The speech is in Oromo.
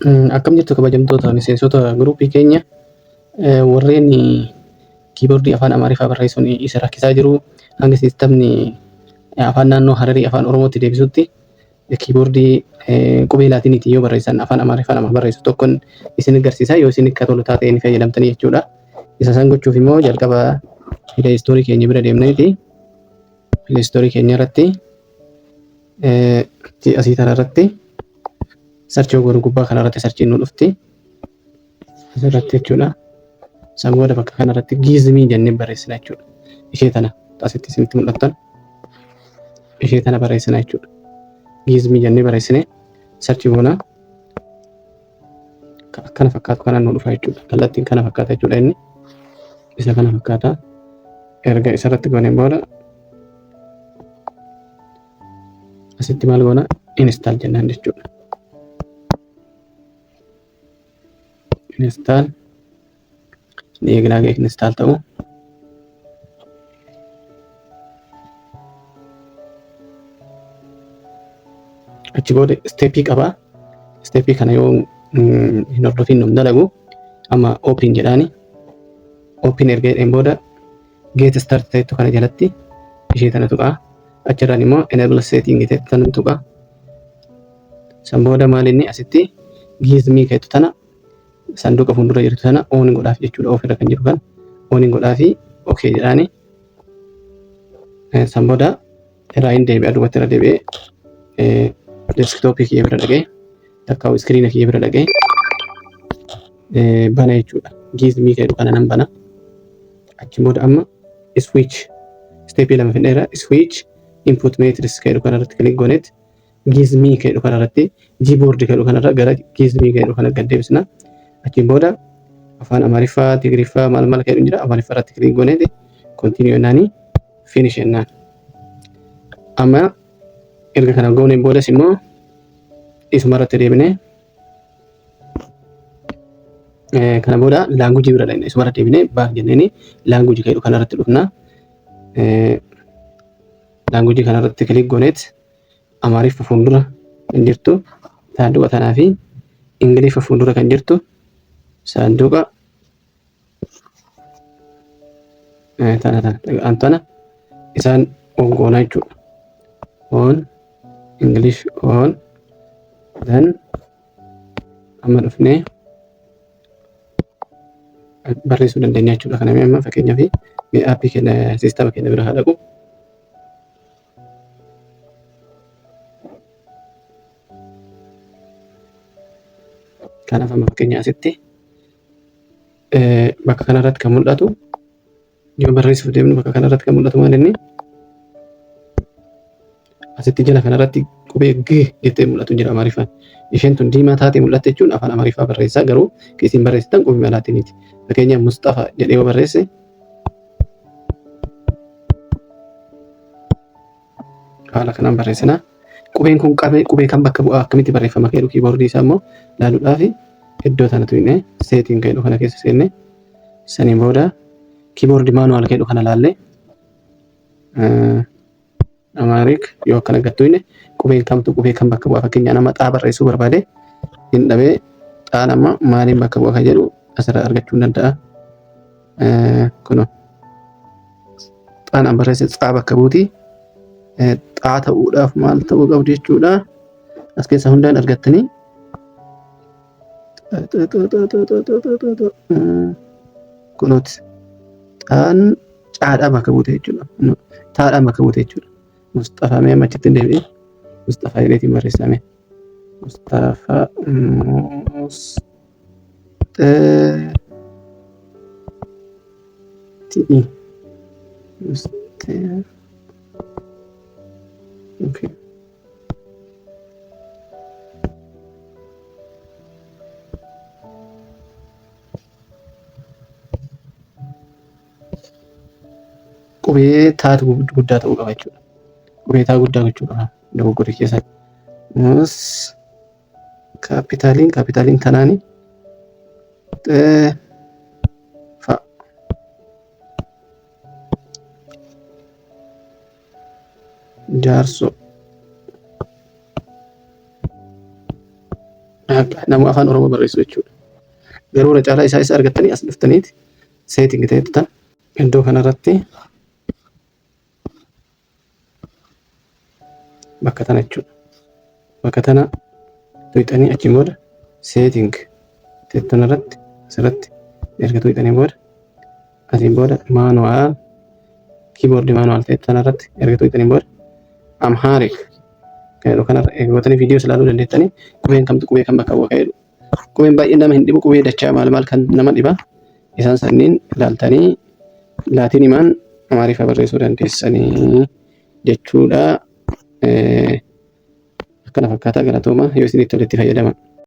Akkam jirtu kabajamtoota miseensota guruupii keenya warreen kiiboordii afaan Amaariffaa barreessuun isa rakkisaa jiru hanga siistamni afaan naannoo Hararii afaan Oromootti deebisutti kiiboordii qubee laatiniitiin yoo barreessan afaan Amaariffaa nama barreessu tokkoon isin agarsiisa yoo isin akka tolu taate ni fayyadamtanii jechuudha. Isa san gochuuf immoo jalqaba Play Store keenya bira deemneeti Play Store keenya irratti asii tana irratti sarchii goonu gubbaa kana irratti sarchiin nu dhufti. Asirratti jechuudha. San booda bakka kana irratti giizmii jennee barreessina jechuudha. Ishee tana asitti isinitti mul'attan ishee tana barreessina jechuudha. Giizmii jennee barreessine sarchii goona. Akkana fakkaatu kana nu dhufa jechuudha. Kallattiin kana fakkaata jechuudha inni. Isa kana fakkaata. Erga isarratti gooneen booda asitti maal goona install jennaan jechuudha. Install ni eegnaa ga'e install ta'u. Achi booda isteeppii qaba. Isteeppii kana yoo hin hordofin nu dalagu amma open jedhaani. Open erga jedheen booda get start ta'ettu kana jalatti ishee tana tuqaa. Achirraan immoo enable setting ta'ettu tana tuqaa. San booda maal inni asitti giizmii keetu tana sanduuqa fuuldura jirtu tana on godhaaf jechuudha. Off irra kan jiru kan on godhaafi okay jedhaani. San booda irraa hin deebi'a duubatti irra deebi'ee desktopii kiyya bira dhaqee takka iskiriina kiyya bira dhaqee bana jechuudha. Giizmii keetu kana nan bana. Achi booda amma switch stepii lama fidheera switch input matrix keetu kana irratti click gooneet giizmii keedhu kana irratti Gboard keedhu kana irra gara giizmii keedhu kana gad deebisna. Achiin booda afaan Amaariffaa, Tigiriffaa maal maal keedhu jira. Amaariffaa irratti click gooneeti continue jennaani finish jennaan. Amma erga kana gooneen boodas immoo isuma irratti deebinee kana booda laanguujii bira dhaqna. Isuma irra deebinee baak jenneeni laanguujii keedhu kana irratti dhufna. Laanguujii kana irratti click gooneet Amaariffa fuuldura kan jirtu saanduqa tanaa fi Ingiliffa fuuldura kan jirtu saanduqa tana tana tana isaan on goona jechuudha. On English on then amma dhufnee barreessuu dandeenya jechuudha. Kana amma fakkeenyaaf mee aappii keenya siistama keenya bira haa dhaqu. Kanaaf amma fakkeenya asitti bakka kanarratti kan mul'atu yoo barreessuuf deemnu bakka kanarratti kan mul'atu maal inni asitti jala kanarratti qubee G jettee mul'atu jira Amaariffaan. Isheen tun diimaa taatee mul'atte jechuun afaan Amaariffaa barreessaa garuu kan isin barreessitan qubee laatiniiti. Fakkeenyaaf Musxafaa jedhee yoo barreesse haala kanaan barreessina. Qubeen kun qabee qubee kan bakka bu'aa akkamitti barreeffama kan jedhu kiiboordii isaa immoo ilaaluudhaaf iddoo tana tuqne seetiin kan jedhu kana keessa seenne saniin booda kiiboordii maanuwaal kan jedhu kana ilaalle Amaarik yoo akkana gad tuqne qubeen kamtu qubee kan bakka bu'aa fakkeenyaa nama xaa barreessuu barbaade hin dhabee xaan amma maaliin bakka bu'a kan jedhu asirraa argachuu hin danda'a. Kunoo xaan an barreesse xaa bakka buuti. Xaa ta'uudhaaf maal ta'uu qabdi jechuudha. As keessa hundaan argattanii. Kunooti xaan caadhaa bakka buute jechuudha. Taadhaan bakka buute jechuudha. Musxafaa mee amma achitti hin deebi'e. Musxafaa jedheetiin barreessaa mee. Musxafaa Musxee ti'i. Musxee. Okay. Qubee taatu guddaa ta'uu qaba jechuudha. Qubee taa guddaa gochuu qaba dogoggorri keessatti. Mus kaapitaaliin kaapitaaliin tanaani xee fa jaarsoo. Nama afaan Oromoo barreessu jechuudha. Garuu irra caalaa isaa isa argattanii as dhuftaniiti setting ta'etu tan iddoo kanarratti bakka tana jechuudha. Bakka tana tuqxanii achiin booda setting ta'etu tanarratti asirratti erga tuqxanii booda asiin booda manual keyboard manual ta'etu tanarratti erga tuqxanii booda Amharic kan jedhu kanarra eeggatanii viidiyoos ilaaluu dandeettanii qubeen kamtu qubee kam bakka bu'a kan jedhu. Qubeen baay'ee nama hin dhibu, qubee dachaa maal maal kan nama dhiba, isaan sanniin ilaaltanii laatinimaan Amaariffaa barreessuu dandeessanii jechuudha. Akkana fakkaataa, galatooma, yoo isinitti toletti fayyadama.